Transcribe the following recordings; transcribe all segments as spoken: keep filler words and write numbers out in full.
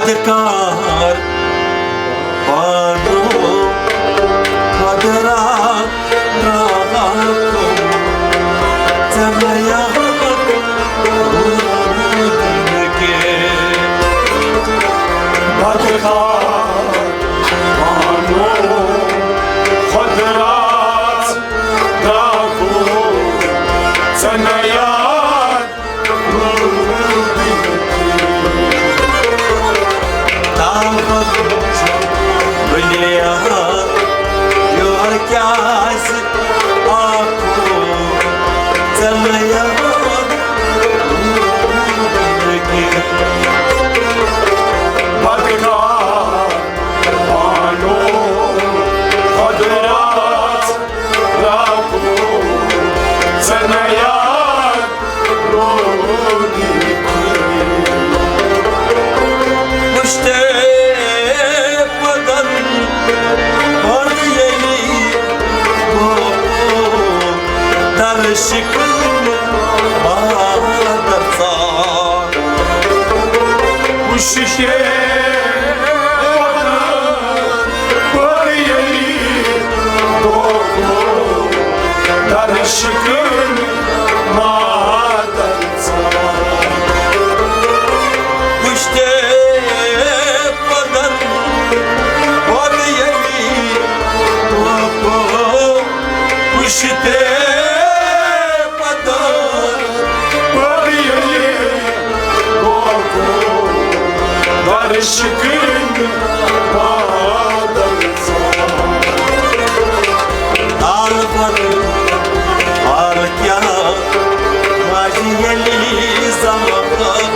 کار پانو قدرت راکو، ژےٚ نیا بدکار پانو قدرت راکو، ژےٚ نیا طاقت چھُ دُنیا یور کیٛازِ آکو ژےٚ نیا بدکار پانو قدرت راکو ژےٚ نیا رودی وٕچھتے پدن اور ییٚلہِ گوٚو درشکن بادر ژا وٕچھتے پدن اور ییٚلہِ گوٚو درشکن بادر ژا وٕچھتے پدن پد ییٚلہِ وٕچھتے پدن پد ییٚلہِ وٕچھتے پدن پد ییٚلہِ وٕچھتے پدن البتہ حال کیٛاہ ماجہِ ییٚلہِ زمانہٕ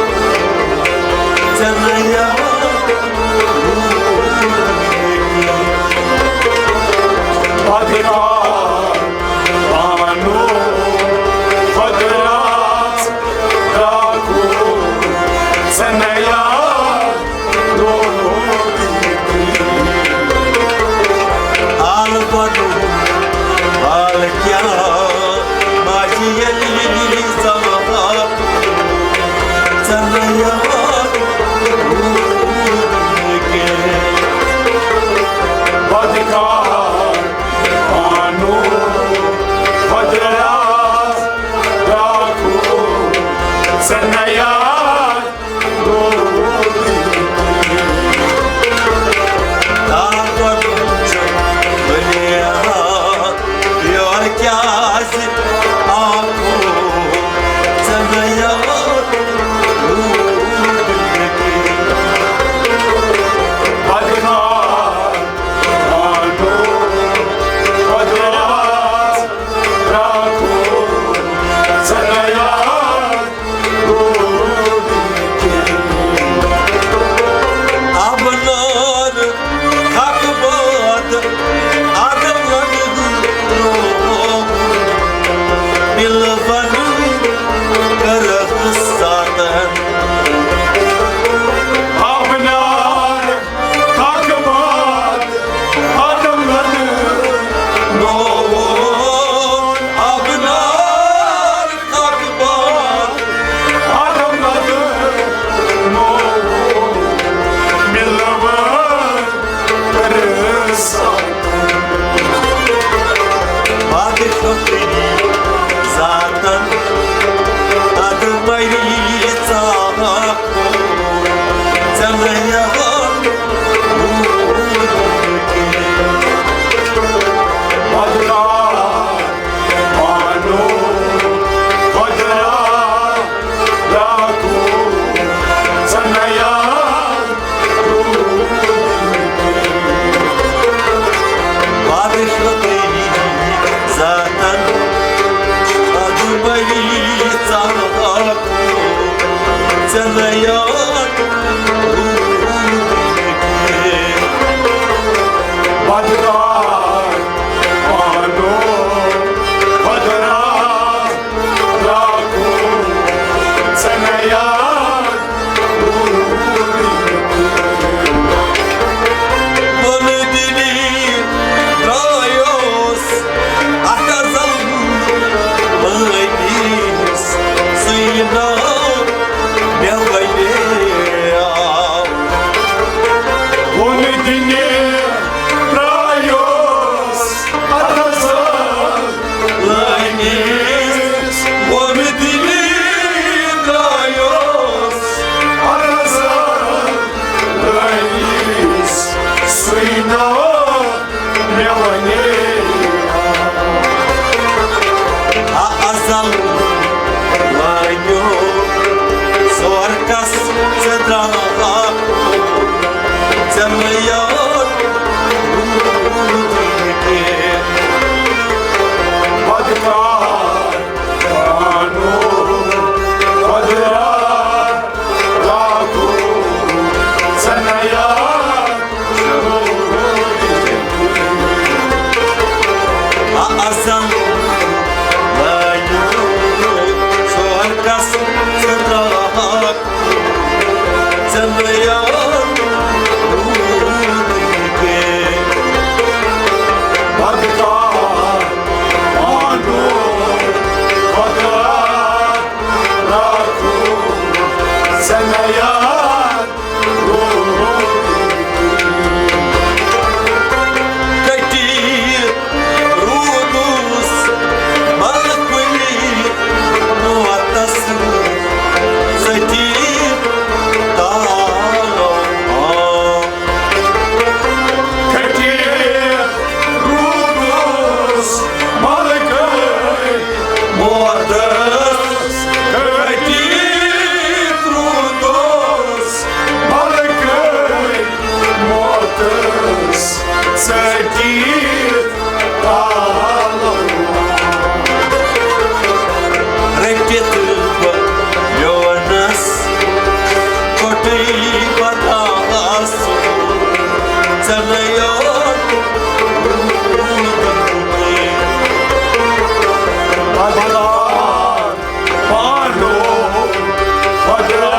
ژےٚ نیا بدکار پانو قدرت راکو ژےٚ نیا البتہ حال کیٛاہ ماجہِ ییٚلہِ زمانہٕ ژےٚ نیا بدکار پانو قدرت راکو ژےٚ نیا طاقت چھُ دُنیا یور کیٛازِ آکو ژےٚ نیا بدکار پانو قدرت راکو ژےٚ نیا ابنار حق باد آدم لگو ملون کرخ ساتن ابنار حق باد آدم لگو ملون ابنار حق باد آدم لگو ملون کرخ ساتن پادشاہی ذاتن ادٕ مری ژاکھ ژےٚ نیا بدکار پانو قدرت راکو ژےٚ نیا بادشاہی ذاتن ادٕ مری ژاکھ ژےٚ نیا بدکار پانو قدرت راکو ژےٚ نیا بُنہٕ دِلی درٛایوس اَتھ ازل مٲنِس سُے ناو مےٚ وَنیٛاو۔ کٹی روٗدُس ملکُے موتس سۭتی تعلق۔ کٹی روٗدُس ملکُے موتس، کٹی روٗدُس ملکُے موتس سۭتی تعلق۔ رٔٹِتھ بہٕ یونس کوٚٹُے بداس، ژےٚ نَے یوت بدار پانو خۄدا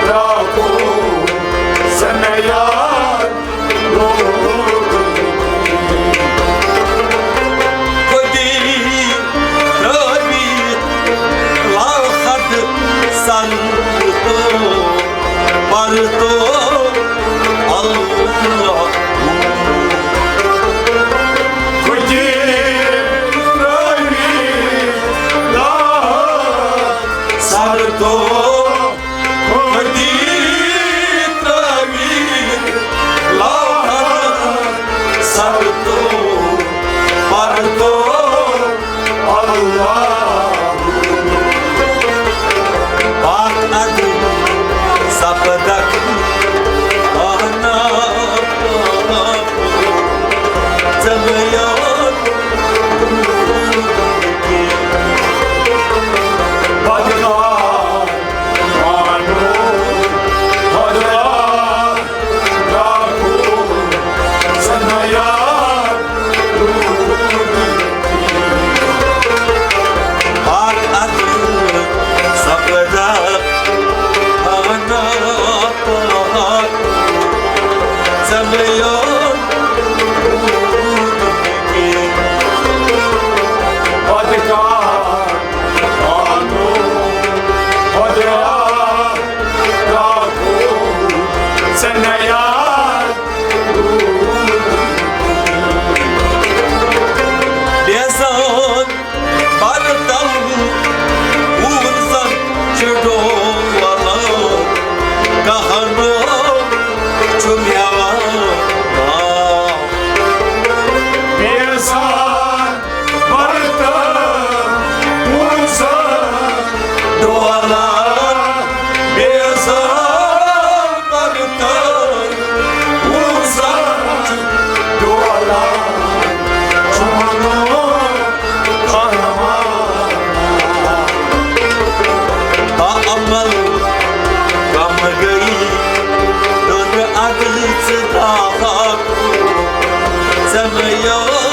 درٛاکو ژےٚ نَے یاد۔ خودی رٲوی لاحد سر تو پر تو اللہ۔ خودی رٲوی لاحد سر تو خودی ترٛٲوِتھ لاحد سر تو پر تو اللہ۔ پاک عدل سپدک آنا پاک۔ ژےٚ نہٕ یاد بدنام مانو خدا۔ بیزان برتن اوزن چھ ڈولان، کہنو چھ میوان۔ بیزان برتن اوزن ڈولان، بیزان برتن اوزن ڈولان، چمنو خانوان۔ عمل کم گئی، دۄد اَدٕ ژٕ داغ، ژےٚ نہٕ یاد۔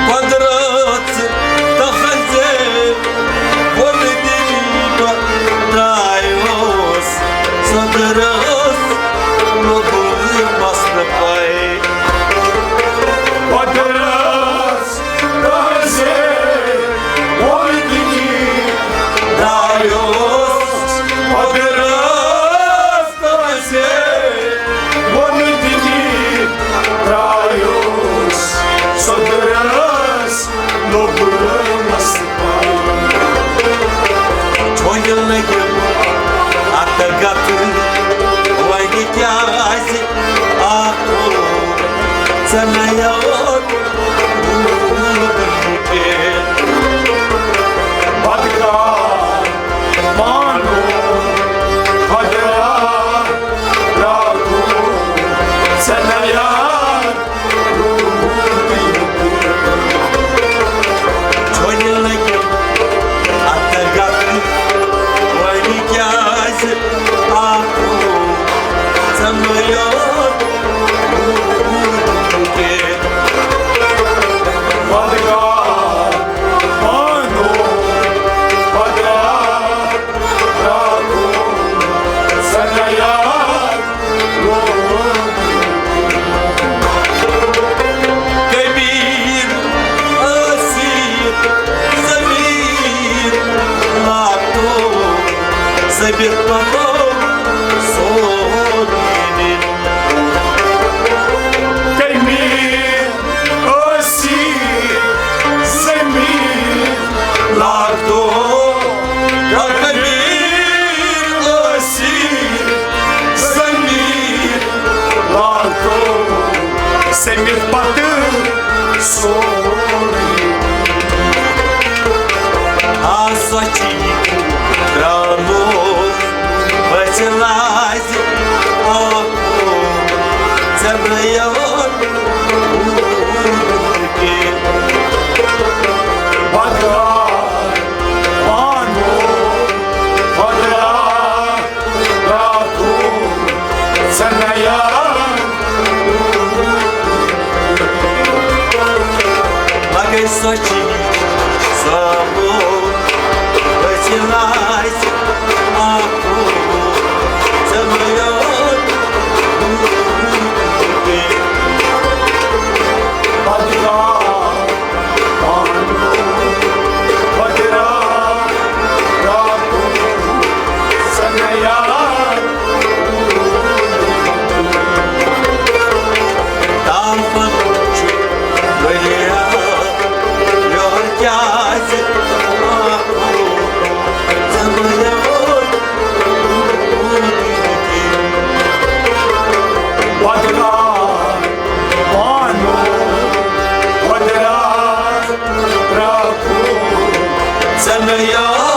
قۄدرت تہٕ حضے ووٚن دِنۍ بہٕ درٛایوس، سۄ درٛٲس موٚدُر ژےٚ نَے یاد روٗدُے کینٛہہ۔ پتہٕ کر پانہٕ خۄدا راکھُن، ژےٚ نَے یاد روٗدُے کینٛہہ۔ چھۄنہِ لٔگِم اَتھ گَتہٕ، وۄنۍ کیٛازِ آکھ ژےٚ نَے یاد روٗدُے کینٛہہ۔ پتہٕ کر پانہٕ خۄدا راکھُن، ژےٚ نَے یاد روٗدُے کینٛہہ۔ کبیر ٲسِتھ ضمیٖر لاتو، ثٲبت پکو سورُے۔ کبیر ٲسی ضمیٖر لاتو، کبیر ٲسی ضمیٖر لاتو، ثٲبت پتہٕ سورُے۔ آ سۄ چھِ ترٛاموش بچہِ لاجہِ آکھو، ژےٚ نَے یاد روٗدُے کینٛہہ۔ پتہٕ کر پانہٕ خۄدا راکھُن، ژےٚ نَے یاد۔ مگر سۄ چھِ سۄ بچہِ لاجہِ آکھو، ژےٚ نَے یاد۔ پتہٕ کر پانہٕ خۄدا راکھُن، ژےٚ نَے یاد۔ تام پتہٕ چھُ ؤریہ یور کیٛازِ آکھو، ژےٚ نَے یاد۔ پتہٕ کر پانہٕ خۄدا راکھُن، ژےٚ نَے یاد۔